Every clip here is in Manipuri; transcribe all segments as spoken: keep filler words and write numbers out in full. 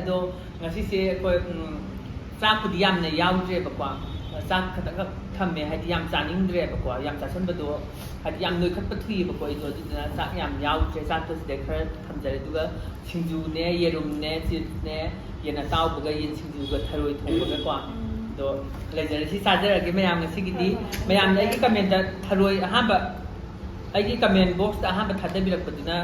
ꯑꯗꯣ ꯉꯁꯤꯁꯦ ꯑꯩꯈꯣꯏ, ꯎꯝ, ꯆꯥꯛꯄꯨꯗꯤ ꯌꯥꯝꯅ ꯌꯥꯎꯗ꯭ꯔꯦꯕꯀꯣ, ꯆꯥꯛ ꯈꯛꯇꯪꯈꯛ ꯊꯝꯃꯦ, ꯍꯥꯏꯗꯤ ꯌꯥꯝ ꯆꯥꯅꯤꯡꯗ꯭ꯔꯦꯕꯀꯣ, ꯌꯥꯝ ꯆꯥꯁꯟꯕꯗꯣ ꯍꯥꯏꯗꯤ ꯌꯥꯝ ꯅꯣꯏꯈꯠꯄ ꯊꯨꯏꯌꯦꯕꯀꯣ ꯑꯩꯗꯣ, ꯑꯗꯨꯗꯨꯅ ꯆꯥꯛ ꯌꯥꯝ ꯌꯥꯎꯗ꯭ꯔꯦ, ꯆꯥꯛꯇꯣ ꯁꯤꯗꯩ ꯈꯔ ꯊꯝꯖꯔꯦ, ꯑꯗꯨꯒ ꯁꯤꯡꯖꯨꯅꯦ, ꯌꯦꯔꯨꯝꯅꯦ, ꯆꯤꯞꯁꯅꯦ, ꯌꯦꯟ ꯑꯇꯥꯎꯕꯒ ꯌꯦꯟ ꯁꯤꯡꯖꯨꯒ ꯊꯔꯣꯏ ꯊꯣꯡꯕꯒꯀꯣ, ꯑꯗꯣ ꯂꯩꯖꯔꯦ, ꯁꯤ ꯆꯥꯖꯔꯒꯦ ꯃꯌꯥꯝ ꯉꯁꯤꯒꯤꯗꯤ꯫ ꯍꯣꯏ, ꯍꯣꯏ, ꯃꯌꯥꯝꯅ ꯑꯩꯒꯤ ꯆꯥꯖꯔꯒꯦ꯫ ꯀꯃꯦꯟꯗ ꯊꯔꯣꯏ ꯑꯍꯥꯟꯕ, ꯑꯩꯒꯤ ꯀꯃꯦꯟ ꯕꯣꯛꯁꯇ ꯑꯍꯥꯟꯕ ꯊꯥꯗꯕꯤꯔꯛꯄꯗꯨꯅ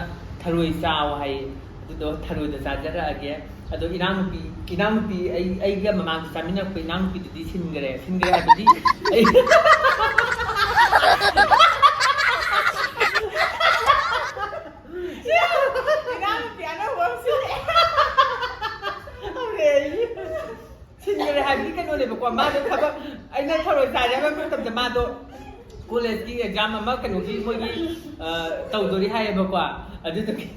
ꯊꯔꯣꯏ ꯆꯥꯎ ꯍꯥꯏꯌꯦ, ꯑꯗꯨꯗꯣ ꯊꯔꯣꯏꯗꯣ ꯆꯥꯖꯔꯛꯑꯒꯦ꯫ ꯑꯗꯣ ꯏꯅꯥꯎꯅꯨꯄꯤ, ꯏꯅꯥꯎꯅꯨꯄꯤ ꯑꯩ, ꯑꯩꯒ ꯃꯃꯥꯡꯗ ꯆꯥꯃꯤꯟꯅꯔꯛꯄ ꯏꯅꯥꯎꯅꯨꯄꯤꯗꯨꯗꯤ ꯁꯤꯟꯈ꯭ꯔꯦ꯫ ꯁꯤꯟꯈ꯭ꯔꯦ ꯍꯥꯏꯕꯗꯤ ꯑꯩ ꯏꯅꯥꯎꯅꯨꯄꯤ ꯑꯅꯧꯕ ꯑꯃ ꯁꯤꯜꯂꯛꯑꯦ꯫ ꯍꯧꯔꯦ ꯑꯩ꯫ ꯁꯤꯟꯈ꯭ꯔꯦ ꯍꯥꯏꯕꯗꯤ ꯀꯩꯅꯣꯅꯦꯕꯀꯣ, ꯃꯥꯗꯣ ꯊꯕꯛ, ꯑꯩꯅ ꯊꯔꯣꯏ ꯆꯥꯔꯦ ꯍꯥꯏꯕ ꯃꯇꯝꯗ ꯃꯥꯗꯣ ꯀꯣꯂꯦꯖꯀꯤ ꯑꯦꯛꯖꯥꯝ ꯑꯃ ꯀꯩꯅꯣꯒꯤ ꯃꯣꯏꯒꯤ, ꯑ, ꯇꯧꯗꯣꯔꯤ ꯍꯥꯏꯌꯦꯕꯀꯣ, ꯑꯗꯨꯗꯨꯒꯤ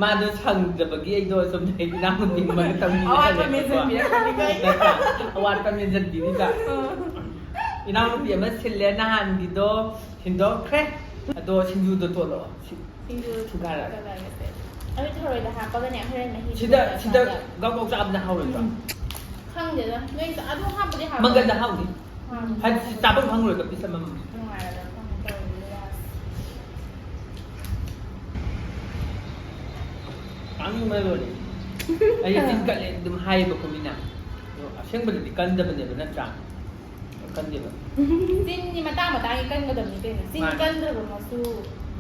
ꯃꯥꯗꯣ ꯁꯪꯗꯕꯒꯤ ꯑꯩꯗꯣ ꯁꯣꯝꯗ ꯏꯅꯥꯎꯅꯨꯄꯤ ꯑꯃꯒ ꯇꯧꯃꯤꯟꯅ ꯑꯋꯥꯠꯄ ꯍꯜꯂꯦꯕꯀꯣ꯫ ꯃꯦꯟꯁꯤꯟꯕꯤꯔꯛꯄꯅꯤꯀꯣ ꯑꯩꯅ꯫ ꯅꯠꯇ꯭ꯔꯥ? ꯑꯋꯥꯠꯄ ꯃꯦꯟꯁꯤꯟꯕꯤꯔꯤꯕ꯫ ꯎꯝ꯫ ꯏꯅꯥꯎꯅꯨꯄꯤ ꯑꯃ ꯁꯤꯜꯂꯦ, ꯅꯍꯥꯟꯒꯤꯗꯣ ꯁꯤꯟꯗꯣꯛꯈ꯭ꯔꯦ꯫ ꯑꯗꯣ ꯁꯤꯡꯖꯨꯗꯣ ꯇꯣꯠꯂꯛꯑꯣ꯫ ꯁꯤ-, ꯁꯤꯡꯖꯨ ꯁꯨꯒꯥꯏꯔꯒ꯫ ꯇꯣꯠꯂꯛꯑꯒꯦ꯫ ꯑꯗꯨ ꯊꯔꯣꯏꯗ ꯍꯥꯞꯄꯒꯅꯦ ꯍꯣꯔꯦꯟ ꯃꯍꯤꯗꯨ ꯁꯤꯗ, ꯂꯣꯏꯔꯀꯥꯟꯗ꯫ ꯁꯤꯗ ꯒꯥꯎ ꯒꯥꯎ ꯆꯥꯕꯅ ꯍꯥꯎꯔꯣꯏꯗ꯭ꯔꯣ? ꯎꯝ꯫ ꯈꯪꯗꯦꯗ꯫ ꯅꯣꯏ ꯑꯗꯨ ꯍꯥꯞꯄꯗꯤ ꯍꯥꯎꯕꯅꯦ꯫ ꯃꯪꯒꯟꯗ ꯍꯥꯎꯅꯤ꯫ ꯎꯝ꯫ ꯍꯥꯏꯗꯤ ꯆꯥꯐꯝ ꯈꯪꯉꯔꯣꯏꯕ ꯄꯤꯁ ꯑꯃꯃꯝ꯫ ꯅꯨꯡꯉꯥꯏꯔꯗ꯭ꯔꯥ ꯈꯪꯗꯦ ꯇꯧꯔꯤꯁꯦ꯫ ꯇꯥꯡꯅꯤꯡꯕꯅ ꯂꯣꯏꯔꯦ꯫ ꯑꯩ ꯆꯤꯟ ꯀꯜꯂꯦ ꯑꯗꯨꯝ ꯍꯥꯏꯌꯦꯕꯀꯣ ꯃꯤꯅ꯫ ꯑꯗꯣ ꯑꯁꯦꯡꯕꯗꯗꯤ ꯀꯟꯗꯕꯅꯦꯕ, ꯅꯠꯇ꯭ꯔꯥ? ꯀꯟꯗꯦꯕ꯫ ꯆꯤꯟꯗꯤ ꯃꯇꯥꯡ ꯃꯇꯥꯡꯒꯤ ꯀꯟꯒꯗꯕꯅꯤ ꯀꯩꯅꯣ꯫ ꯆꯤꯟ ꯃꯥꯅꯤ꯫ ꯀꯟꯗ꯭ꯔꯕꯃꯛꯁꯨ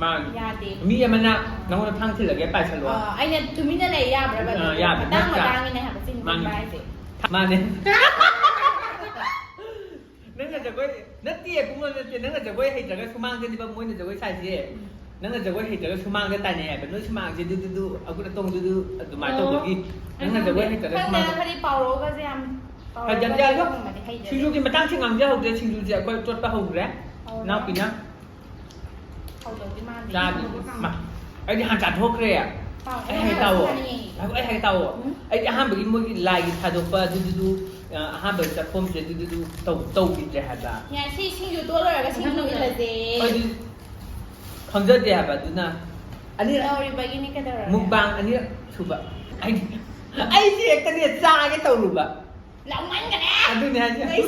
ꯃꯥꯅꯤ꯫ ꯌꯥꯗꯦ꯫ ꯃꯤ ꯑꯃꯅ ꯅꯪꯉꯣꯟꯗ ꯊꯥꯡ ꯊꯤꯜꯂꯒꯦ ꯄꯥꯏꯁꯜꯂꯣ꯫ ꯑ, ꯑꯩꯅ ꯇꯨꯃꯤꯟꯅ ꯂꯩ ꯌꯥꯕ꯭ꯔꯕ? ꯑ, ꯑꯗꯨꯗꯤ ꯌꯥꯕ ꯃꯇꯥꯡ ꯅꯠꯇ꯭ꯔꯥ? ꯃꯇꯥꯡꯒꯤꯅꯦ ꯍꯥꯏꯕ ꯆꯤꯟ ꯃꯥꯅꯤ꯫ ꯀꯟꯕ ꯍꯥꯏꯁꯦ꯫ ꯃꯥꯅꯦ꯫ ꯅꯪꯅ ꯖꯒꯣꯏ, ꯅꯠꯇꯦ, ꯄꯨꯡꯂꯣꯟ ꯅꯠꯇꯦ, ꯅꯪꯅ ꯖꯒꯣꯏ ꯍꯩꯇ꯭ꯔꯒ ꯁꯨꯃꯥꯡꯗꯅꯦꯕ ꯃꯣꯏꯅ ꯖꯒꯣꯏ ꯁꯥꯏꯁꯦ꯫ ꯎꯝ꯫ ꯅꯪꯅ ꯖꯒꯣꯏ ꯍꯩꯇ꯭ꯔꯒ ꯁꯨꯃꯥꯡꯗ ꯇꯥꯏꯅꯩ ꯍꯥꯏꯕ, ꯅꯣꯏ ꯁꯨꯃꯥꯡꯁꯦ ꯗꯨ ꯗꯨ ꯗꯨ, ꯑꯒꯨꯠ ꯑꯇꯣꯡ ꯗꯨ ꯗꯨ, ꯑꯗꯨꯃꯥꯏꯅ ꯑꯣ꯫ ꯇꯧꯕꯒꯤ꯫ ꯅꯪꯅ ꯈꯪꯗꯦ꯫ ꯖꯒꯣꯏ ꯍꯩꯇ꯭ꯔꯒ ꯈꯪꯗꯦ, ꯁꯨꯃꯥꯡꯗ꯫ ꯈꯔꯗꯤ ꯄꯥꯎꯔꯛꯑꯣꯒꯁꯦ ꯌꯥꯝ ꯍꯥꯏꯖꯟꯗꯦ, ꯄꯥꯎꯔꯛꯑꯒ ꯑꯗꯣ ꯀꯩꯒꯨꯝꯕꯗꯤ ꯍꯩꯖꯗꯦ꯫ ꯁꯤꯡꯖꯨꯒꯤ ꯃꯇꯥꯡꯁꯦ ꯉꯥꯡꯖꯍꯧꯗ꯭ꯔꯦ, ꯁꯤꯡꯖꯨꯁꯦ ꯑꯩꯈꯣꯏ ꯇꯣꯠꯄ ꯍꯧꯈ꯭ꯔꯦ꯫ ꯍꯧꯔꯦ꯫ ꯏꯅꯥꯎꯄꯤꯅ꯫ ꯍꯧꯗꯧꯗꯤ ꯃꯥꯟꯗꯦ꯫ ꯆꯥꯗ꯭ꯔꯤ꯫ ꯃꯥ, ꯑꯩꯗꯤ ꯍꯥꯟꯅ ꯆꯥꯊꯣꯛꯈ꯭ꯔꯦ꯫ ꯄꯥꯎ ꯑꯩ ꯍꯥꯏꯒꯦ ꯇꯥꯎꯑꯣ꯫ ꯆꯥꯅꯤꯡꯉꯦ꯫ ꯉꯥꯏꯈꯣ, ꯑꯩ ꯍꯥꯏꯒꯦ ꯇꯥꯎꯑꯣ꯫ ꯎꯝ? ꯑꯩꯗꯤ ꯑꯍꯥꯟꯕꯒꯤ ꯃꯣꯏꯒꯤ ꯂꯥꯏꯒꯤ ꯊꯥꯗꯣꯛꯄ ꯑꯗꯨꯗꯨꯗꯨ, ꯑ, ꯑꯍꯥꯟꯕ ꯆꯥꯛꯈꯣꯝꯁꯦ ꯑꯗꯨꯗꯨꯗꯨ ꯇꯧ-, ꯇꯧꯈꯤꯗ꯭ꯔꯦ ꯍꯥꯏꯕ꯫ ꯌꯥ, ꯁꯤ ꯁꯤꯡꯖꯨ ꯇꯣꯠ ꯂꯣꯏꯔꯒ ꯁꯤꯡꯖꯨ ꯃꯊꯪꯗ ꯏꯜꯂꯁꯦ꯫ ꯑꯩꯗꯤ ꯈꯪꯖꯗꯦ ꯍꯥꯏꯕ, ꯑꯗꯨꯅ ꯑꯅꯤꯔꯛ ꯇꯧꯔꯤꯕꯒꯤꯅꯤ ꯀꯩꯗꯧꯔꯒꯦ? ꯃꯨꯛꯕꯥꯡ ꯑꯅꯤꯔꯛ ꯁꯨꯕ꯫ ꯑꯩꯗꯤ ꯑꯩꯁꯦ ꯍꯦꯛꯇꯅꯦ ꯆꯥꯒꯦ ꯇꯧꯔꯨꯕ꯫ ꯂꯥꯎꯃꯟꯒꯔꯦ! ꯑꯗꯨꯅꯦ ꯍꯥꯏꯁꯦ꯫ ꯑꯩ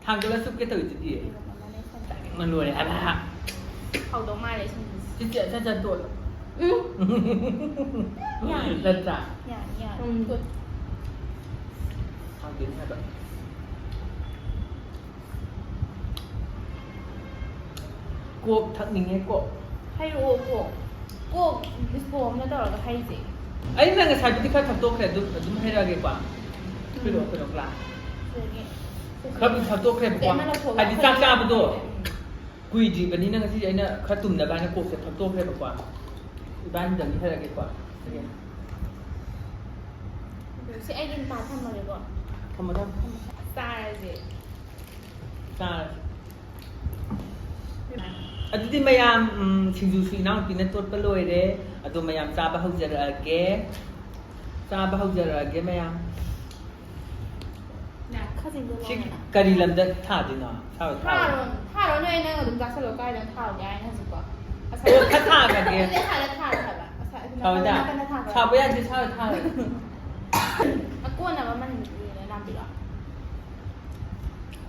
ꯊꯥꯡꯒꯠꯂ ꯆꯨꯞꯀꯦ ꯇꯧꯔꯤꯗꯨꯗꯤ꯫ ꯆꯥꯅꯤꯡꯕ ꯂꯣꯏꯔꯦ ꯍꯥꯏꯕ꯫ ꯍꯥꯎꯗꯧ ꯃꯥꯜꯂꯦ ꯁꯤꯡꯖꯨꯁꯦ꯫ ꯆꯤꯆꯦ, ꯁꯠ ꯁꯠ ꯇꯣꯠꯂꯣ꯫ ꯎꯝ꯫ ꯌꯥꯅꯤ꯫ ꯅꯠꯇ꯭ꯔꯥ? ꯌꯥꯅꯤ, ꯌꯥꯅꯤ꯫ ꯎꯝ꯫ ꯇꯣꯠ꯫ ꯍꯥꯎꯗꯣꯏꯅꯦ ꯍꯥꯏꯕ꯫ ꯀꯣꯛ ꯊꯛꯅꯤꯡꯉꯦ, ꯀꯣꯛ꯫ ꯍꯩꯔꯛꯑꯣ, ꯀꯣꯛ꯫ ꯀꯣꯛ ꯏꯁꯄꯣꯝꯅ ꯇꯧꯔꯒ ꯍꯩꯁꯦ꯫ ꯑꯩꯅ ꯉꯁꯥꯏꯕꯨꯗꯤ ꯈꯔ ꯊꯛꯇꯣꯛꯈ꯭ꯔꯦ, ꯑꯗꯨꯝ, ꯑꯗꯨꯝ ꯍꯩꯔꯛꯑꯒꯦꯀꯣ꯫ ꯎꯝ꯫ ꯄꯤꯔꯛꯑꯣ, ꯄꯤꯔꯛꯑꯣ, ꯒ꯭ꯂꯥꯁ꯫ ꯁꯤꯗꯒꯤ ꯈꯔꯕꯨꯗꯤ ꯊꯛꯇꯣꯛꯈ꯭ꯔꯦꯕꯀꯣ꯫ ꯁꯦ ꯑꯃ ꯂꯧꯊꯣꯛꯑꯒ ꯍꯥꯏꯗꯤ ꯆꯥꯛ ꯍꯩꯔꯛꯑꯣ꯫ ꯆꯥꯕꯗꯣ ꯎꯝ꯫ ꯀꯨꯏꯗ꯭ꯔꯤꯕꯅꯤꯅ ꯉꯁꯤꯁꯦ ꯑꯩꯅ ꯈꯔ ꯇꯨꯝꯅꯕ ꯍꯥꯏꯅ ꯀꯣꯛꯁꯦ ꯊꯛꯇꯣꯛꯈ꯭ꯔꯦꯕꯀꯣ꯫ ꯏꯕꯥꯅꯤꯗꯪꯗꯤ ꯍꯩꯔꯛꯑꯒꯦꯀꯣ꯫ ꯁꯤꯒꯤ꯫ ꯑꯗꯨ ꯁꯤ ꯑꯩꯒꯤ ꯅꯨꯄꯥ ꯊꯝꯃꯒꯦꯀꯣ꯫ ꯊꯝꯃꯣ, ꯊꯝꯃꯣ꯫ ꯆꯥꯔꯁꯦ꯫ ꯆꯥꯔꯁꯦ꯫ ꯑꯗꯨꯗꯤ ꯃꯌꯥꯝ, ꯎꯝ, ꯁꯤꯡꯖꯨꯁꯨ ꯏꯅꯥꯎꯅꯨꯄꯤꯅ ꯇꯣꯠꯄ ꯂꯣꯏꯔꯦ꯫ ꯑꯗꯣ ꯃꯌꯥꯝ ꯆꯥꯕ ꯍꯧꯖꯔꯛꯑꯒꯦ꯫ ꯆꯥꯕ ꯍꯧꯖꯔꯛꯑꯒꯦ ꯃꯌꯥꯝ꯫ ꯅ ꯈꯖꯤꯡꯗꯣ ꯁꯤ ꯂꯧꯔꯦꯅ꯫ ꯀꯔꯤ ꯂꯝꯗ ꯊꯥꯗꯣꯏꯅꯣ? ꯊꯥꯔꯣ, ꯊꯥꯔꯣ꯫ ꯊꯥꯔꯣ, ꯊꯥꯔꯣ, ꯅꯣꯏ ꯅꯪ ꯑꯗꯨꯝ ꯆꯥꯁꯜꯂꯣ꯫ ꯀꯥꯏꯗ ꯊꯥꯔꯨꯒꯦ ꯍꯥꯏꯅꯣ ꯍꯧꯖꯤꯛꯄꯣ? ꯑꯁ, ꯑꯣ, ꯈꯔ ꯊꯥꯈ꯭ꯔꯒꯦ꯫ ꯑꯗꯨꯗꯤ ꯍꯥꯟꯅ ꯊꯥꯔꯣ ꯍꯥꯏꯕ꯫ ꯑꯁ, ꯑꯗꯨ ꯊꯥꯔꯣꯏꯗ꯫ ꯅꯥꯀꯟꯗ ꯊꯥꯈ꯭ꯔꯣ꯫ ꯊꯥꯕ ꯌꯥꯗꯦ, ꯊꯥꯔꯣꯏ, ꯊꯥꯔꯣꯏ꯫ ꯑꯀꯣꯟꯅꯕ ꯃꯅꯤꯄꯨꯔꯤꯅ ꯅꯥꯝꯕꯤꯔꯣ?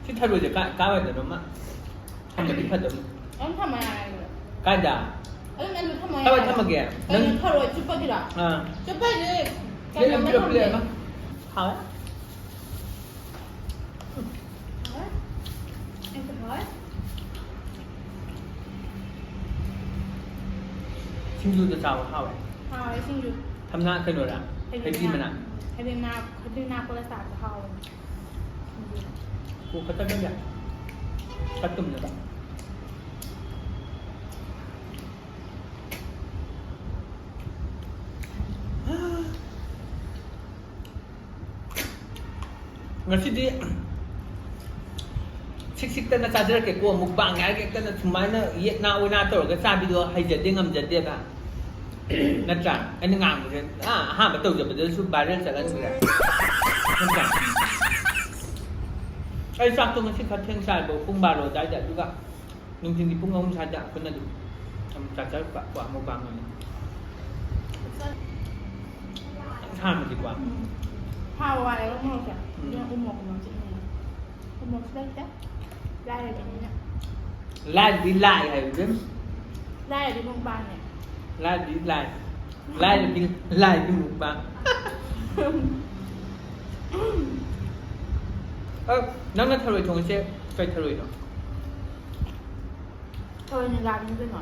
ꯁꯤ ꯊꯔꯣꯏꯁꯦ ꯀꯥꯏ, ꯀꯥꯏꯋꯥꯏꯗꯅꯣꯃ ꯊꯝꯕꯗꯤ ꯐꯗꯧꯅꯤ꯫ ꯑꯗꯨꯝ ꯊꯝꯃ ꯌꯥꯔꯦ꯫ ꯀꯥꯏꯗ? ꯑꯗꯨꯝ ꯑꯗꯨ ꯊꯝꯃ ꯀꯥꯏꯋꯥꯏ ꯌꯥꯔꯦ꯫ ꯊꯝꯃꯒꯦ? ꯀꯩꯅꯣ, ꯅꯪ ꯊꯔꯣꯏ ꯆꯨꯞꯄꯒꯤꯔꯣ? ꯑꯥ꯫ ꯆꯨꯞꯄ ꯍꯥꯏꯁꯦ ꯄꯤꯔꯛꯑꯦ, ꯀꯩꯅꯣꯝꯗ ꯄꯤꯔꯛꯑꯦ, ꯊꯝꯒꯦ꯫ ꯄꯤꯔꯛꯑꯦ꯫ ꯍꯥꯎꯋꯦ? ꯍꯥꯎꯋꯦ? ꯑꯩꯁꯨ ꯍꯥꯎꯋꯦ꯫ ꯁꯤꯡꯖꯨꯗ ꯆꯥꯕ ꯍꯥꯎꯋꯦ꯫ ꯍꯥꯎꯋꯦ ꯁꯤꯡꯖꯨ꯫ ꯊꯝꯅꯥ ꯀꯩꯅꯣꯔꯥ? ꯍꯩꯕꯤ ꯍꯩꯕꯤ ꯃꯅꯥ꯫ ꯃꯅꯥ꯫ ꯍꯩꯕꯤ ꯃꯅꯥ, ꯍꯩꯕꯤ ꯃꯅꯥ ꯀꯣꯠꯂ ꯆꯥꯕꯁꯨ ꯍꯥꯎꯋꯦ꯫ ꯁꯤꯡꯖꯨ꯫ ꯀꯣꯛ ꯈꯛꯇꯪ ꯅꯠꯇꯦ꯫ ꯈꯔ ꯇꯨꯝꯅꯕ꯫ ꯉꯁꯤꯗꯤ ꯁꯤꯛ ꯁꯤꯛꯇꯅ ꯆꯥꯖꯔꯛꯀꯦꯀꯣ꯫ ꯃꯨꯛꯕꯥꯡ ꯍꯥꯏꯔꯒ ꯍꯦꯛꯇꯅ ꯁꯨꯃꯥꯏꯅ ꯌꯦꯠꯅꯥ ꯑꯣꯏꯅꯥ ꯇꯧꯔꯒ ꯆꯥꯕꯤꯗꯣ ꯍꯩꯖꯗꯦ, ꯉꯝꯖꯗꯦꯕ꯫ ꯅꯠꯇ꯭ꯔꯥ? ꯑꯩꯅ ꯉꯥꯡꯕꯁꯦ, ꯑꯥ, ꯑꯍꯥꯟꯕ ꯇꯧꯖꯕꯗꯁꯨ viral ꯆꯠꯍꯟꯈ꯭ꯔꯦ꯫ ꯅꯠꯇ꯭ꯔꯥ? ꯑꯩ ꯆꯥꯛꯇꯣ ꯉꯁꯤ ꯈꯔ ꯊꯦꯡ ꯆꯥꯏꯕ, ꯄꯨꯡ ꯕꯥꯔꯣ ꯑꯗꯨꯋꯥꯏꯗ, ꯑꯗꯨꯒ ꯅꯨꯡꯊꯤꯟꯒꯤ ꯄꯨꯡ ꯑꯍꯨꯝ ꯁ꯭ꯋꯥꯏꯗ ꯑꯩꯈꯣꯏꯅ ꯑꯗꯨꯝ ꯑꯃꯨꯛ ꯆꯥꯖꯔꯛꯄ ꯀꯣ, ꯃꯨꯛꯕꯥꯡ ꯑꯣꯏꯅ꯫ ꯑꯍꯥꯟꯕꯗꯤꯀꯣ꯫ ꯎꯝ꯫ ꯍꯥꯎ ꯍꯥꯏꯔꯒ ꯃꯣꯔꯣꯛꯁꯦ꯫ ꯎꯝ꯫ ꯑꯗꯨꯅ ꯎ ꯃꯣꯔꯣꯛ ꯃꯔꯛ ꯆꯠꯅꯤꯡꯉꯦ꯫ ꯎ ꯃꯣꯔꯣꯛꯁꯨ ꯂꯩꯇꯦ꯫ ꯂꯥꯏꯔꯕꯅꯤꯅ꯫ ꯂꯥꯏꯔꯗꯤ ꯂꯥꯏ ꯍꯥꯏꯕ ꯏꯕꯦꯝ꯫ ꯂꯥꯏꯔꯗꯤ ꯃꯨꯛꯕꯥꯡꯅꯦ꯫ ꯂꯥꯏꯔꯗꯤ ꯂꯥꯏ꯫ ꯂꯥꯏꯔꯗꯤ ꯂꯥꯏꯗꯤ ꯃꯨꯛꯕꯥꯡ꯫ ꯑ, ꯅꯪꯅ ꯊꯔꯣꯏ ꯊꯣꯡꯉꯤꯁꯦ ꯀꯩ ꯊꯔꯣꯏꯅꯣ? ꯊꯔꯣꯏ ꯅꯤꯡꯒꯥꯕꯤꯅꯤ ꯀꯩꯅꯣ꯫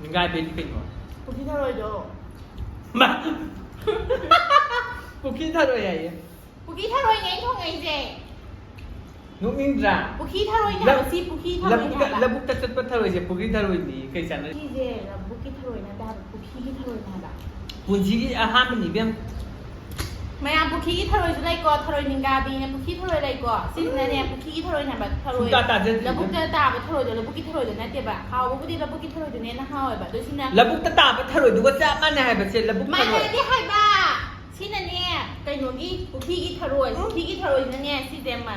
ꯅꯤꯡꯒꯥꯏꯕꯤꯗꯤ ꯀꯩꯅꯣ? ꯄꯨꯈ꯭ꯔꯤ ꯊꯔꯣꯏꯗꯣ꯫ ꯃꯥ! ꯄꯨꯈ꯭ꯔꯤ ꯊꯔꯣꯏ ꯍꯥꯏꯌꯦ꯫ ꯄꯨꯈ꯭ꯔꯤ ꯊꯔꯣꯏꯅꯦ ꯑꯩ ꯊꯣꯡꯉꯛꯏꯁꯦ꯫ ꯅꯣꯛꯅꯤꯡꯗ꯭ꯔꯥ? ꯄꯨꯈ꯭ꯔꯤ ꯊꯔꯣꯏꯅꯦ ꯂꯧ-, ꯍꯥꯏꯕ, ꯁꯤ ꯄꯨꯈ꯭ꯔꯤ ꯊꯔꯣꯏꯅꯦ ꯂꯧꯕꯨꯛꯇ, ꯍꯥꯏꯕ꯫ ꯂꯧꯕꯨꯛꯇ ꯆꯠꯄ ꯊꯔꯣꯏꯁꯦ ꯄꯨꯈ꯭ꯔꯤ ꯊꯔꯣꯏꯅꯤ꯫ ꯀꯩ ꯆꯥꯟꯅꯔꯤ? ꯁꯤꯁꯦ ꯂꯧꯕꯨꯛꯀꯤ ꯊꯔꯣꯏ ꯅꯠꯇꯦ ꯍꯥꯏꯕ, ꯄꯨꯈ꯭ꯔꯤꯒꯤ ꯊꯔꯣꯏꯅꯦ ꯍꯥꯏꯕ꯫ ꯄꯨꯟꯁꯤꯒꯤ ꯑꯍꯥꯟꯕꯅꯤ ꯏꯕꯦꯝ꯫ ꯃꯌꯥꯝ ꯄꯨꯈ꯭ꯔꯤꯒꯤ ꯊꯔꯣꯏꯁꯨ ꯂꯩꯀꯣ, ꯊꯔꯣꯏ ꯅꯤꯡꯒꯥꯕꯤꯅ ꯄꯨꯈ꯭ꯔꯤ ꯊꯔꯣꯏ ꯂꯩꯀꯣ꯫ ꯁꯤꯁꯤꯅꯅꯦ ꯄꯨꯈ꯭ꯔꯤꯒꯤ ꯊꯔꯣꯏꯅꯦ ꯍꯥꯏꯕ, ꯊꯔꯣꯏ ꯁꯨꯡꯇꯥ ꯇꯥꯖꯗ꯭ꯔꯤ ꯂꯧꯕꯨꯛꯇ ꯇꯥꯕ ꯊꯔꯣꯏꯗꯣ ꯂꯧꯕꯨꯛꯀꯤ ꯊꯔꯣꯏꯗꯣ ꯅꯠꯇꯦꯕ꯫ ꯍꯥꯎꯕꯕꯨꯗꯤ ꯂꯧꯕꯨꯛꯀꯤ ꯊꯔꯣꯏꯗꯨꯅ ꯍꯦꯟꯅ ꯍꯥꯎꯋꯦꯕ, ꯑꯗꯨ ꯁꯤꯅ ꯂꯧꯕꯨꯛꯇ ꯇꯥꯕ ꯊꯔꯣꯏꯗꯨꯒ ꯆꯞ ꯃꯥꯟꯅꯩ ꯍꯥꯏꯕꯁꯦ ꯂꯧꯕꯨꯛ ꯊꯔꯣꯏ꯫ ꯃꯥꯟꯅꯗꯦ ꯍꯥꯏꯕ꯫ ꯁꯤꯅꯅꯦ ꯀꯩꯅꯣꯒꯤ ꯄꯨꯈ꯭ꯔꯤꯒꯤ ꯊꯔꯣꯏ, ꯄꯨꯈ꯭ꯔꯤꯒꯤ ꯊꯔꯣꯏꯁꯤꯅꯅꯦ ꯁꯤꯁꯦ ꯑꯃ,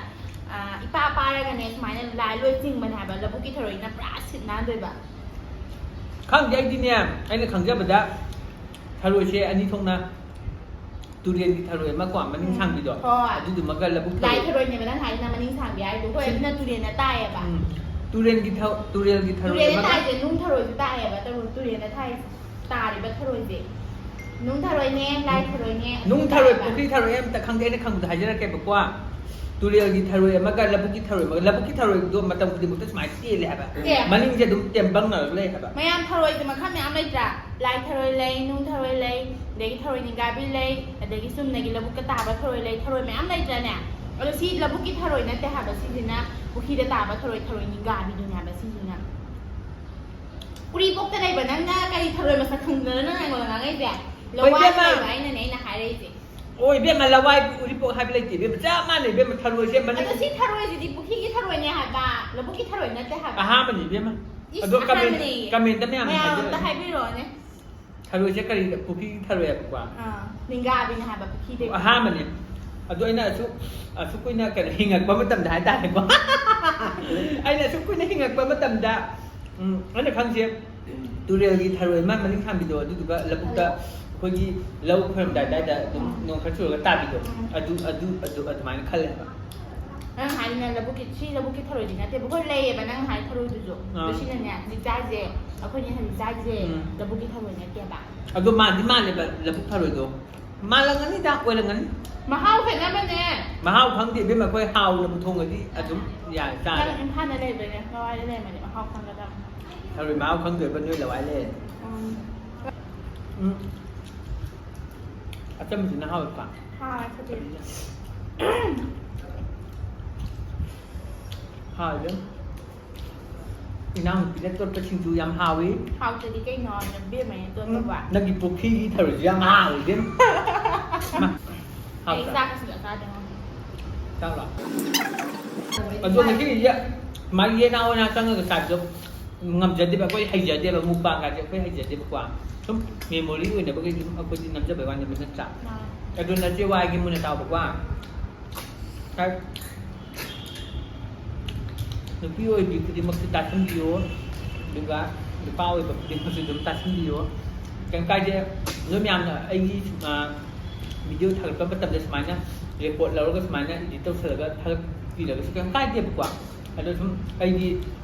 ꯑ, ꯏꯄꯥ ꯄꯥꯔꯒꯅꯦ ꯁꯨꯃꯥꯏꯅ ꯂꯥꯏ ꯂꯣꯏ ꯆꯤꯡꯕꯅꯦ ꯍꯥꯏꯕ꯫ ꯂꯧꯕꯨꯛꯀꯤ ꯊꯔꯣꯏꯅ ꯄꯨꯔꯥ ꯁꯤꯠ ꯅꯥꯟꯗꯣꯏꯕ꯫ ꯈꯪꯗꯦ, ꯑꯩꯗꯤꯅꯦ, ꯑꯩꯅ ꯈꯪꯖꯕꯗ ꯊꯔꯣꯏꯁꯦ ꯑꯅꯤ ꯊꯣꯛꯅ, ꯇꯨꯔꯦꯜꯒꯤ ꯊꯔꯣꯏ ꯑꯃ ꯀꯣ, ꯃꯅꯤꯡ ꯎꯝ꯫ ꯁꯥꯡꯕꯤꯗꯣ, ꯍꯣꯏ꯫ ꯑꯗꯨꯗꯨꯃꯒ ꯂꯧꯕꯨꯛ ꯂꯥꯏ ꯊꯔꯣꯏ꯫ ꯊꯔꯣꯏꯅꯦꯕ ꯅꯪ ꯍꯥꯏꯁꯤꯅ ꯃꯅꯤꯡ ꯁꯥꯡꯕꯤ ꯍꯥꯏꯗꯣ꯫ ꯍꯣꯏ, ꯑꯗꯨꯅ ꯇꯨꯔꯦꯜꯗ ꯇꯥꯏꯌꯦꯕ꯫ ꯎꯝ꯫ ꯇꯨꯔꯦꯜꯒꯤ ꯊ-, ꯇꯨꯔꯦꯜꯒꯤ ꯊꯔꯣꯏ ꯇꯨꯔꯦꯜꯗ ꯑꯃꯒ꯫ ꯇꯥꯏꯁꯦ ꯅꯨꯡ ꯊꯔꯣꯏꯁꯨ ꯇꯥꯏꯌꯦꯕ, ꯇꯔꯨ-, ꯇꯨꯔꯦꯜꯗ ꯊꯥꯏꯁꯦ꯫ ꯇꯥꯔꯤꯕ ꯊꯔꯣꯏꯁꯦ꯫ ꯅꯨꯡ ꯊꯔꯣꯏꯅꯦ, ꯂꯥꯏ ꯊꯔꯣꯏꯅꯦ, ꯑꯗꯨ ꯅꯨꯡ ꯊꯔꯣꯏ, ꯇꯥꯏꯌꯦꯕ꯫ ꯄꯨꯈ꯭ꯔꯤ ꯊꯔꯣꯏ ꯑꯝꯇ ꯈꯪꯗꯦ, ꯑꯩꯅ ꯈꯪꯕꯗ ꯍꯥꯏꯖꯔꯛꯀꯦꯕꯀꯣ꯫ ꯇꯨꯔꯦꯜꯒꯤ ꯊꯔꯣꯏ ꯑꯃꯒ ꯂꯧꯕꯨꯛꯀꯤ ꯊꯔꯣꯏ ꯑꯃꯒ꯫ ꯂꯧꯕꯨꯛꯀꯤ ꯊꯔꯣꯏꯗꯣ ꯃꯇꯝ ꯈꯨꯗꯤꯡꯃꯛꯇ ꯁꯨꯃꯥꯏꯅ ꯇꯦꯜꯂꯦ ꯍꯥꯏꯕ꯫ ꯑꯦ꯫ ꯃꯅꯤꯡꯁꯦ ꯑꯗꯨꯝ ꯇꯦꯝꯕꯪꯅꯔꯒ ꯂꯩ ꯍꯥꯏꯕ꯫ ꯃꯌꯥꯝ ꯊꯔꯣꯏꯁꯦ ꯃꯈꯜ ꯃꯌꯥꯝ ꯂꯩꯇ꯭ꯔꯥ? ꯂꯥꯏ ꯊꯔꯣꯏ ꯂꯩ, ꯅꯨꯡ ꯊꯔꯣꯏ ꯂꯩ, ꯑꯗꯒꯤ ꯊꯔꯣꯏ ꯅꯤꯡꯒꯥꯕꯤ ꯂꯩ, ꯑꯗꯒꯤ ꯆꯨꯝꯅꯒꯤ ꯂꯧꯕꯨꯛꯇ ꯇꯥꯕ ꯊꯔꯣꯏ ꯂꯩ, ꯊꯔꯣꯏ ꯃꯌꯥꯝ ꯂꯩꯇ꯭ꯔꯥꯅꯦ? ꯑꯗꯣ ꯁꯤ ꯂꯧꯕꯨꯛꯀꯤ ꯊꯔꯣꯏ ꯅꯠꯇꯦ ꯍꯥꯏꯕ, ꯁꯤꯁꯤꯅ ꯄꯨꯈ꯭ꯔꯤꯗ ꯇꯥꯕ ꯊꯔꯣꯏ, ꯊꯔꯣꯏ ꯅꯤꯡꯒꯥꯕꯤꯗꯨꯅꯦ ꯍꯥꯏꯕ ꯁꯤꯁꯤꯅ꯫ ꯎꯔꯤꯄꯣꯛꯇ ꯂꯩꯕ ꯅꯪꯅ ꯀꯔꯤ ꯊꯔꯣꯏ ꯃꯁꯛ ꯈꯪꯗꯅ ꯅꯪ ꯑꯩꯉꯣꯟꯗ ꯉꯥꯡꯉꯛꯏꯁꯦ? ꯍꯣꯏ, ꯂꯋꯥꯏꯗ ꯏꯕꯦꯝꯃ꯫ ꯂꯩꯕ ꯑꯩꯅꯅꯦ, ꯑꯩꯅ ꯍꯥꯏꯔꯛꯏꯁꯦ꯫ ꯑꯣ, ꯏꯕꯦꯝꯃ, ꯂꯋꯥꯏ ꯎꯔꯤꯄꯣꯛ ꯍꯥꯏꯕ ꯂꯩꯇꯦ, ꯏꯕꯦꯝꯃ, ꯆꯞ ꯃꯥꯟꯅꯩ, ꯏꯕꯦꯝꯃ, ꯊꯔꯣꯏꯁꯦ ꯃꯅꯤꯡ꯫ ꯑꯗꯣ ꯁꯤ ꯊꯔꯣꯏꯁꯤꯗꯤ ꯄꯨꯈ꯭ꯔꯤꯒꯤ ꯊꯔꯣꯏꯅꯦ ꯍꯥꯏꯕ, ꯂꯧꯕꯨꯛꯀꯤ ꯊꯔꯣꯏ ꯅꯠꯇꯦ ꯍꯥꯏꯕ꯫ ꯑꯍꯥꯟꯕꯅꯤ, ꯏꯕꯦꯝꯃ꯫ ꯏꯁ, ꯑꯗꯣ comment, ꯑꯍꯥꯟꯕꯅꯦ꯫ Comment ꯃꯌꯥꯝ ꯃꯌꯥꯝ ꯍꯥꯏꯖꯔꯛꯑꯣ꯫ ꯑꯝꯇ ꯍꯥꯏꯕꯤꯔꯛꯑꯣꯅꯦ꯫ ꯊꯔꯣꯏꯁꯦ ꯀꯔꯤꯗ, ꯄꯨꯈ꯭ꯔꯤꯒꯤ ꯊꯔꯣꯏ ꯍꯥꯏꯕꯀꯣ? ꯑꯥ, ꯅꯤꯡꯒꯥꯕꯤꯅꯦ ꯍꯥꯏꯕ ꯄꯨꯈ꯭ꯔꯤꯗꯒꯤ꯫ ꯑꯍꯥꯟꯕꯅꯦ꯫ ꯑꯗꯣ ꯑꯩꯅ ꯑꯁꯨꯛ, ꯑꯁꯨꯛ ꯀꯨꯏꯅ ꯀꯩꯅꯣ ꯍꯤꯡꯉꯛꯄ ꯃꯇꯝꯗ ꯍꯥꯏꯇꯥꯔꯦꯀꯣ꯫ ꯑꯩꯅ ꯑꯁꯨꯛ ꯀꯨꯏꯅ ꯍꯤꯡꯉꯛꯄ ꯃꯇꯝꯗ, ꯎꯝ, ꯑꯩꯅ ꯈꯪꯁꯦ, ꯇꯨꯔꯦꯜꯒꯤ ꯊꯔꯣꯏ ꯑꯃ ꯃꯅꯤꯡ ꯊꯥꯡꯕꯤꯗꯣ, ꯑꯗꯨꯗꯨꯒ ꯂꯧꯕꯨꯛꯇ, ꯑꯩꯈꯣꯏꯒꯤ ꯂꯧ ꯈꯣꯏꯔꯝꯗꯥꯏ ꯑꯗꯥꯏꯗ ꯑꯗꯨꯝ ꯅꯣꯡ ꯈꯔ ꯆꯨꯔꯒ ꯇꯥꯕꯤꯗꯣ, ꯎꯝ꯫ ꯑꯗꯨ ꯑꯗꯨ ꯑꯗꯨ ꯑꯗꯨꯃꯥꯏꯅ ꯈꯜꯂꯦ ꯍꯥꯏꯕ꯫ ꯅꯪ ꯍꯥꯏꯅ ꯂꯧꯕꯨꯛꯀꯤ, ꯁꯤ ꯂꯧꯕꯨꯛꯀꯤ ꯊꯔꯣꯏꯗꯤ ꯅꯠꯇꯦꯕ, ꯑꯩꯈꯣꯏ ꯂꯩꯌꯦꯕ ꯅꯪ ꯍꯥꯏ ꯊꯔꯣꯏꯗꯨꯁꯨ꯫ ꯑꯗꯣ ꯑꯥ꯫ ꯁꯤꯅꯅꯦ ꯍꯧꯖꯤꯛ ꯆꯥꯏꯁꯦ, ꯑꯩꯈꯣꯏꯅ ꯍꯧꯖꯤꯛ ꯆꯥꯏꯁꯦ ꯎꯝ꯫ ꯂꯧꯕꯨꯛꯀꯤ ꯊꯔꯣꯏ ꯅꯠꯇꯦꯕ꯫ ꯑꯗꯣ ꯃꯥꯟꯗꯤ ꯃꯥꯜꯂꯦꯕ ꯂꯧꯕꯨꯛ ꯊꯔꯣꯏꯗꯣ꯫ ꯃꯥꯜꯂꯝꯒꯅꯤꯗ, ꯑꯣꯏꯔꯝꯒꯅꯤ꯫ ꯃꯍꯥꯎ ꯈꯦꯠꯅꯕꯅꯦ꯫ ꯃꯍꯥꯎ ꯈꯪꯗꯦ ꯏꯕꯦꯝꯃ, ꯑꯩꯈꯣꯏ ꯍꯥꯎꯅꯕꯨ ꯊꯣꯡꯉꯗꯤ ꯑꯗꯨꯝ ꯌꯥꯔꯦ, ꯆꯥꯔꯦ꯫ ꯅꯪ ꯏꯝꯐꯥꯜꯗ ꯂꯩꯕꯅꯦ, ꯂꯋꯥꯏꯗ ꯂꯩꯔꯝꯃꯗꯤ ꯃꯍꯥꯎ ꯈꯪꯒꯗꯕꯅꯦ꯫ ꯊꯔꯣꯏ ꯃꯍꯥꯎ ꯈꯪꯗꯣꯏꯕ ꯅꯣꯏ ꯂꯋꯥꯏ ꯂꯩꯔꯗꯤ꯫ ꯎꯝ꯫ ꯎꯝ꯫ ꯑꯆꯝꯕꯁꯤꯅ ꯍꯥꯎꯋꯦꯀꯣ꯫ ꯍꯥꯎꯋꯦ ꯈꯨꯗꯤ꯫ ꯍꯥꯎꯋꯦ ꯏꯕꯦꯝ꯫ ꯏꯅꯥꯎꯅꯨꯄꯤꯅ ꯇꯣꯠꯄ ꯁꯤꯡꯖꯨ ꯌꯥꯝ ꯍꯥꯎꯏ꯫ ꯍꯥꯎꯇꯗꯤ ꯀꯩꯅꯣ, ꯅꯕꯦꯝꯃꯅ ꯇꯣꯠꯄꯕꯨ꯫ ꯅꯪꯒꯤ ꯄꯨꯈ꯭ꯔꯤꯒꯤ ꯊꯔꯣꯏꯁꯨ ꯌꯥꯝ ꯍꯥꯎꯏ ꯏꯕꯦꯝ꯫ ꯃꯥ, ꯑꯩ ꯍꯥꯎꯇ꯭ꯔꯥ? ꯆꯥꯛꯀ ꯁꯨꯡꯆꯥ ꯆꯥꯗꯦꯉꯣ꯫ ꯆꯥꯎꯂꯥꯎ꯫ ꯑꯗꯣ ꯉꯁꯤꯒꯤꯁꯦ ꯃꯥꯒꯤ ꯌꯦꯅꯥ ꯑꯣꯏꯅ ꯆꯪꯉꯒ ꯆꯥꯕꯗꯣ ꯉꯝꯖꯗꯦꯕ, ꯑꯩꯈꯣꯏ ꯍꯩꯖꯗꯦꯕ, ꯃꯨꯛꯕꯥꯡꯒꯁꯦ ꯑꯩꯈꯣꯏ ꯍꯩꯖꯗꯦꯕꯀꯣ꯫ ꯁꯨꯝ memory ꯑꯣꯏꯅꯕꯒꯤ ꯑꯗꯨꯝ ꯑꯩꯈꯣꯏꯗꯤ ꯅꯝꯖꯕꯩ ꯋꯥꯅꯦꯕ, ꯅꯠꯇ꯭ꯔꯥ? ꯃꯥꯅꯦ꯫ ꯑꯗꯨ ꯅꯆꯦ ꯋꯥꯒꯤ ꯃꯨꯟꯅ ꯇꯥꯎꯕꯀꯣ꯫ ꯍꯥꯏ꯫ ꯅꯨꯄꯤ ꯑꯣꯏꯕꯤ ꯈꯨꯗꯤꯡꯃꯛꯁꯨ ꯇꯥꯁꯤꯟꯕꯤꯌꯨ, ꯑꯗꯨꯒ ꯅꯨꯄꯥ ꯑꯣꯏꯕ ꯈꯨꯗꯤꯡꯃꯛꯁꯨ ꯑꯗꯨꯝ ꯇꯥꯁꯤꯟꯕꯤꯌꯨ꯫ ꯀꯩꯝ ꯀꯥꯏꯗꯦ꯫ ꯅꯣꯏ ꯃꯌꯥꯝꯅ ꯑꯩꯒꯤ, ꯑ, video ꯊꯥꯒꯠꯄ ꯃꯇꯝꯗ ꯁꯨꯃꯥꯏꯅ record ꯂꯧꯔꯒ ꯁꯨꯃꯥꯏꯅ edit ꯇꯧꯁꯜꯂꯒ ꯊꯥꯒꯠꯄꯤꯔꯒꯁꯨ ꯀꯩꯝ ꯀꯥꯏꯗꯦꯕꯀꯣ꯫ ꯑꯗꯣ ꯁꯨꯝ ꯑꯩꯒꯤ,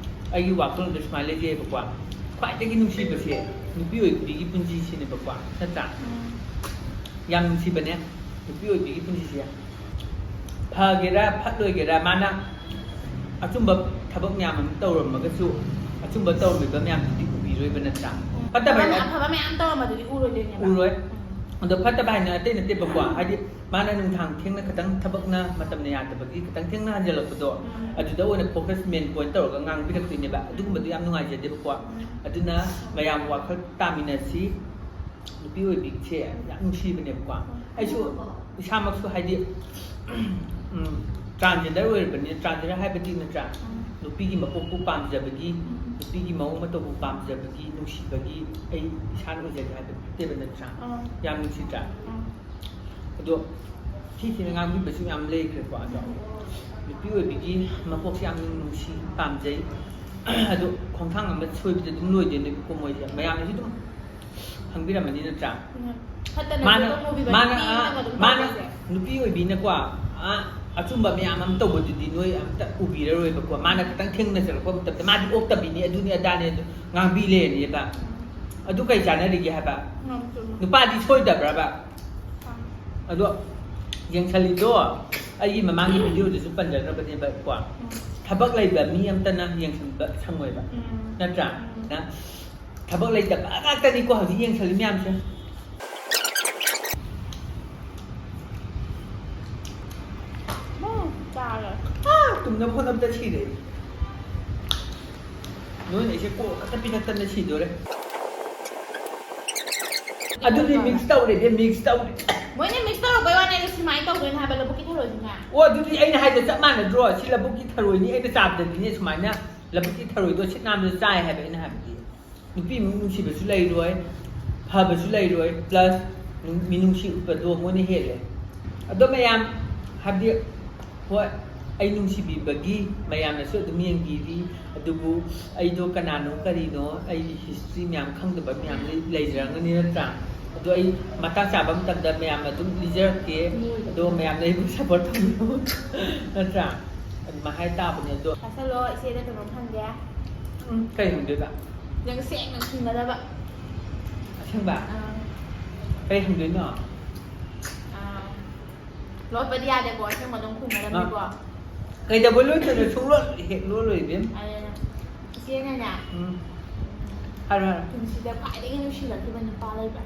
ꯑꯩꯒꯤ ꯋꯥꯈꯜꯂꯣꯟꯗ ꯁꯨꯃꯥꯏꯅ ꯂꯩꯖꯩꯑꯕꯀꯣ꯫ ꯈ꯭ꯋꯥꯏꯗꯒꯤ ꯅꯨꯡꯁꯤꯕꯁꯦ ꯅꯨꯄꯤ ꯑꯣꯏꯕꯤꯒꯤ ꯄꯨꯟꯁꯤꯁꯤꯅꯦꯕꯀꯣ, ꯅꯠꯇ꯭ꯔꯥ? ꯎꯝ꯫ ꯌꯥꯝ ꯅꯨꯡꯁꯤꯕꯅꯦ ꯅꯨꯄꯤ ꯑꯣꯏꯕꯤꯒꯤ ꯄꯨꯟꯁꯤꯁꯦ꯫ ꯐꯒꯦꯔꯥ ꯐꯠꯂꯣꯏꯒꯦꯔꯥ, ꯃꯥꯅ ꯑꯆꯨꯝꯕ ꯊꯕꯛ ꯃꯌꯥꯝ ꯑꯃ ꯇꯧꯔꯝꯃꯒꯁꯨ, ꯑꯆꯨꯝꯕ ꯇꯧꯔꯝꯃꯤꯕ ꯃꯌꯥꯝꯗꯨꯗꯤ ꯎꯕꯤꯔꯣꯏꯕ, ꯅꯠꯇ꯭ꯔꯥ? ꯐꯠꯇꯕ ꯑꯐꯕ ꯍꯥꯏꯅ ꯑꯐꯕ ꯃꯌꯥꯝ ꯇꯧꯔꯝꯕꯗꯨꯗꯤ ꯎꯔꯣꯏꯗꯣꯏꯅꯦꯕ꯫ ꯎꯔꯣꯏ꯫ ꯎꯝ꯫ ꯑꯗꯣ ꯐꯠꯇꯕ ꯍꯥꯏꯅ ꯑꯇꯩ ꯅꯠꯇꯦꯕꯀꯣ, ꯍꯥꯏꯗꯤ ꯃꯥꯅ ꯅꯨꯡꯗꯥꯡ ꯊꯦꯡꯅ ꯈꯤꯇꯪ ꯊꯕꯛꯅ ꯃꯇꯝꯅ ꯌꯥꯗꯕꯒꯤ ꯈꯤꯇꯪ ꯊꯦꯡꯅ ꯍꯟꯖꯜꯂꯛꯄꯗꯣ, ꯎꯝ꯫ ꯑꯗꯨꯗ ꯑꯣꯏꯅ focus main point ꯇꯧꯔꯒ ꯉꯥꯡꯕꯤꯔꯛꯇꯣꯏꯅꯦꯕ꯫ ꯑꯗꯨꯒꯨꯝꯕꯗꯣ ꯌꯥꯝ ꯅꯨꯡꯉꯥꯏꯖꯗꯦꯕꯀꯣ꯫ ꯎꯝ꯫ ꯑꯗꯨꯅ ꯃꯌꯥꯝ ꯋꯥꯈꯜ ꯇꯥꯃꯤꯟꯅꯁꯤ꯫ ꯅꯨꯄꯤ ꯑꯣꯏꯕꯤꯁꯦ ꯌꯥꯝ ꯅꯨꯡꯁꯤꯕꯅꯦꯕꯀꯣ꯫ ꯑꯩꯁꯨ ꯏꯁꯥꯃꯛꯁꯨ ꯍꯥꯏꯗꯤ, ꯎꯝ, transgender ꯑꯣꯏꯔꯕꯅꯤꯅ, transgender ꯍꯥꯏꯕꯗꯤ ꯅꯠꯇ꯭ꯔꯥ? ꯎꯝ꯫ ꯅꯨꯄꯤꯒꯤ ꯃꯄꯣꯛꯄꯨ ꯄꯥꯝꯖꯕꯒꯤ, ꯎꯝ꯫ ꯅꯨꯄꯤꯒꯤ ꯃꯑꯣꯡ ꯃꯇꯧꯕꯨ ꯄꯥꯝꯖꯕꯒꯤ, ꯅꯨꯡꯁꯤꯕꯒꯤ ꯑꯩ ꯏꯁꯥꯅ ꯑꯣꯏꯖꯒꯦ ꯍꯥꯏꯕ ꯅꯠꯇꯦꯕ, ꯅꯠꯇ꯭ꯔꯥ? ꯎꯝ꯫ ꯌꯥꯝ ꯅꯨꯡꯁꯤꯗ꯭ꯔꯥ? ꯎꯝ꯫ ꯑꯗꯣ ꯊꯤ ꯊꯤꯅ ꯉꯥꯡꯕꯤꯕꯁꯨ ꯌꯥꯝ ꯂꯩꯈ꯭ꯔꯦꯀꯣ꯫ ꯑꯗꯣ ꯅꯨꯄꯤ ꯑꯣꯏꯕꯤꯒꯤ ꯃꯄꯣꯛꯁꯦ ꯌꯥꯝ ꯅꯨꯡꯁꯤ, ꯄꯥꯝꯖꯩ꯫ ꯑꯗꯣ ꯈꯣꯡꯊꯥꯡ ꯑꯃ ꯁꯣꯏꯕꯗ ꯑꯗꯨꯝ ꯂꯣꯏꯗꯣꯏꯅꯦꯕꯀꯣ ꯃꯣꯏꯁꯦ꯫ ꯃꯌꯥꯝꯅꯁꯨ ꯑꯗꯨꯝ ꯈꯪꯕꯤꯔꯝꯃꯅꯤ, ꯅꯠꯇ꯭ꯔꯥ? ꯎꯝ꯫ ꯐꯠꯇꯅ ꯃꯥꯅ ꯐꯣꯇꯣ ꯃꯨꯚꯤ ꯃꯥꯅ ꯃꯤ ꯑꯥ, ꯑꯃꯒ ꯑꯗꯨꯝ ꯃꯥꯅ ꯇꯧꯕꯁꯦ꯫ ꯅꯨꯄꯤ ꯑꯣꯏꯕꯤꯅꯀꯣ, ꯑꯥ, ꯑꯆꯨꯝꯕ ꯃꯌꯥꯝ ꯑꯃ ꯇꯧꯕꯗꯨꯗꯤ ꯅꯣꯏ ꯑꯝꯇ ꯎꯕꯤꯔꯔꯣꯏꯕꯀꯣ꯫ ꯃꯥꯅ ꯈꯤꯇꯪ ꯊꯦꯡꯅꯖꯔꯛꯄ ꯃꯇꯝꯗ ꯃꯥꯗꯤ ꯑꯣꯛꯇꯕꯤꯅꯤ, ꯑꯗꯨꯅꯤ ꯑꯗꯥꯅꯤ ꯑꯗꯨ ꯉꯥꯡꯕꯤ ꯂꯩꯔꯅꯦꯕ꯫ ꯑꯗꯨ ꯀꯩ ꯆꯥꯟꯅꯔꯤꯒꯦ ꯍꯥꯏꯕ? ꯌꯥꯝ ꯆꯨꯝꯃꯦ꯫ ꯅꯨꯄꯥꯗꯤ ꯁꯣꯏꯗꯕ꯭ꯔꯕ? ꯑꯗꯣ ꯌꯦꯡꯁꯜꯂꯤꯗꯣ, ꯑꯩꯒꯤ ꯃꯃꯥꯡꯒꯤ ꯚꯤꯗꯤꯑꯣꯗꯁꯨ ꯄꯟꯖꯈ꯭ꯔꯕꯅꯦꯕ ꯀꯣ, ꯊꯕꯛ ꯂꯩꯕ ꯃꯤ ꯑꯝꯇꯅ ꯌꯦꯡꯁꯤꯟꯕ ꯁꯪꯉꯣꯏꯕ, ꯎꯝ꯫ ꯅꯠꯇ꯭ꯔꯥ? ꯎꯝ꯫ ꯅ ꯊꯕꯛ ꯂꯩꯇꯕ ꯉꯥꯛꯇꯅꯤꯀꯣ ꯍꯧꯖꯤꯛ ꯌꯦꯡꯁꯜꯂꯤ ꯃꯌꯥꯝꯁꯦ꯫ ꯎꯝ, ꯆꯥꯔꯦ꯫ ꯑꯥ, ꯇꯨꯝꯅꯕ ꯍꯣꯠꯅꯕꯗ ꯁꯤꯔꯦ ꯑꯩ꯫ ꯅꯣꯏꯅ ꯑꯩꯁꯦ ꯀꯣꯛ ꯈꯛꯇ ꯄꯤꯔꯛꯇꯅ ꯁꯤꯗꯣꯔꯦ꯫ ꯑꯗꯨꯗꯤ ꯃꯤꯛꯁ ꯇꯧꯔꯦ, ꯃꯤꯛꯁ ꯇꯧꯔꯦ꯫ ꯃꯣꯏꯅ ꯃꯤꯛꯁ ꯇꯧꯔꯛꯄꯩ ꯋꯥꯅꯦ, ꯑꯗꯣ ꯁꯨꯃꯥꯏꯅ ꯇꯧꯗꯣꯏꯅꯦ ꯍꯥꯏꯕ ꯂꯧꯕꯨꯛꯀꯤ ꯊꯔꯣꯏꯁꯤꯅ꯫ ꯑꯣ, ꯑꯗꯨꯗꯤ ꯑꯩꯅ ꯍꯥꯏꯗꯣ ꯆꯞ ꯃꯥꯟꯅꯗ꯭ꯔꯣ? ꯁꯤ ꯂꯧꯕꯨꯛꯀꯤ ꯊꯔꯣꯏꯅꯤ, ꯑꯩꯅ ꯆꯥꯕꯗꯗꯤꯅꯦ ꯁꯨꯃꯥꯏꯅ ꯂꯧꯕꯨꯛꯀꯤ ꯊꯔꯣꯏꯗꯣ ꯁꯤꯠ ꯅꯥꯝꯗ ꯆꯥꯏ ꯍꯥꯏꯕ ꯑꯩꯅ ꯍꯥꯏꯕꯗꯤ꯫ ꯅꯨꯄꯤꯃꯨꯛ ꯅꯨꯡꯁꯤꯕꯁꯨ ꯂꯩꯔꯣꯏ, ꯐꯕꯁꯨ ꯂꯩꯔꯣꯏ, ꯄ꯭ꯂꯁ ꯅꯨꯡ-, ꯃꯤꯅꯨꯡꯁꯤ ꯎꯠꯄꯗꯣ ꯃꯣꯏꯅ ꯍꯦꯜꯂꯦ꯫ ꯑꯗꯣ ꯃꯌꯥꯝ, ꯍꯥꯏꯕꯗꯤ, ꯍꯣꯏ, ꯑꯩ ꯅꯨꯡꯁꯤꯕꯤꯕꯒꯤ ꯃꯌꯥꯝꯅꯁꯨ ꯑꯗꯨꯝ ꯌꯦꯡꯕꯤꯔꯤ, ꯑꯗꯨꯕꯨ ꯑꯩꯗꯣ ꯀꯅꯥꯅꯣ ꯀꯔꯤꯅꯣ, ꯑꯩꯒꯤ ꯍꯤꯁꯇ꯭ꯔꯤ ꯃꯌꯥꯝ ꯈꯪꯗꯕ ꯃꯌꯥꯝ ꯂꯩ-, ꯂꯩꯖꯔꯝꯒꯅꯤ, ꯅꯠꯇ꯭ꯔꯥ? ꯑꯗꯣ ꯑꯩ ꯃꯇꯥꯡ ꯆꯥꯕ ꯃꯇꯝꯗ ꯃꯌꯥꯝ ꯑꯗꯨꯝ ꯂꯤꯖꯔꯛꯀꯦ, ꯑꯗꯣ ꯃꯌꯥꯝꯅ ꯑꯩꯕꯨ ꯁꯞꯄꯣꯔꯠ ꯇꯧꯕꯤꯌꯨ, ꯅꯠꯇ꯭ꯔꯥ? ꯑꯗꯨꯃꯥꯏꯅ ꯍꯥꯏ ꯇꯥꯕꯅꯦ꯫ ꯑꯗꯣ ꯆꯥꯁꯜꯂꯣ, ꯏꯆꯦꯗ ꯀꯩꯅꯣꯝ ꯍꯪꯒꯦ꯫ ꯎꯝ, ꯀꯩ ꯍꯪꯗꯣꯏꯕ? ꯅꯪ ꯁꯦꯡꯅ ꯈꯨꯝꯒꯗꯕ꯫ ꯑꯁꯦꯡꯕ? ꯑꯥ꯫ ꯀꯩ ꯍꯪꯗꯣꯏꯅꯣ? ꯑꯥ꯫ ꯂꯣꯠꯄꯗꯤ ꯌꯥꯗꯦꯀꯣ, ꯑꯁꯦꯡꯕ ꯑꯗꯨꯝ ꯈꯨꯝꯒꯗꯕꯅꯤꯀꯣ꯫ ꯀꯩꯗꯧꯕ ꯂꯣꯠꯇꯣꯏꯅꯣ? ꯁꯨꯡꯂꯣꯠ ꯍꯦꯛ ꯂꯣꯠꯂꯣꯏ, ꯏꯕꯦꯝ꯫ ꯑꯗꯨꯅ ꯏꯆꯦꯅꯅꯦ, ꯎꯝ꯫ ꯍꯥꯏꯔꯣ, ꯍꯥꯏꯔꯣ꯫ ꯄꯨꯟꯁꯤꯗ ꯈ꯭ꯋꯥꯏꯗꯒꯤ ꯅꯨꯡꯁꯤꯔꯛꯈꯤꯕ ꯅꯨꯄꯥ ꯂꯩꯕ꯭ꯔꯥ?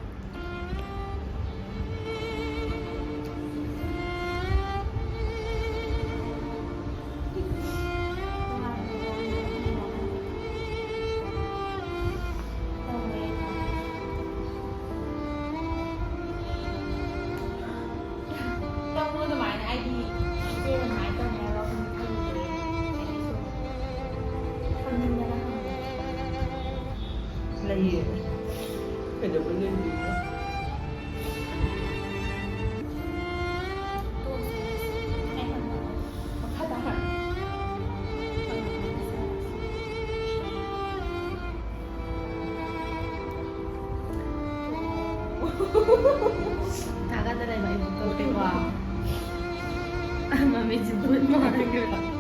ꯇꯧꯅꯨ ꯑꯗꯨꯃꯥꯏꯅ, ꯑꯩꯗꯤ ꯏꯆꯦꯅ ꯑꯗꯨꯃꯥꯏꯅ ꯇꯧꯅꯤ ꯍꯥꯏꯕ ꯋꯥꯈꯜꯗꯤ ꯈꯜꯂꯨꯗꯦ꯫ ꯑꯩꯗꯤ ꯁꯨꯝ ꯈꯪꯅꯤꯡꯗꯅ ꯍꯪꯕꯅꯦ꯫ ꯂꯩꯌꯦ꯫ ꯀꯩꯗꯧꯕ ꯂꯩꯔꯤꯅꯣ? ꯇꯣꯛꯁꯦ꯫ ꯑꯩ ꯍꯪꯕꯗꯣ ꯃꯈꯥ ꯇꯥꯅ ꯍꯪꯉꯛꯀꯅꯤ꯫ ꯀꯞꯄꯦꯀꯣ꯫ ꯃꯃꯤꯠꯁꯦ ꯕꯨꯠ ꯃꯥꯟꯈ꯭ꯔꯦ꯫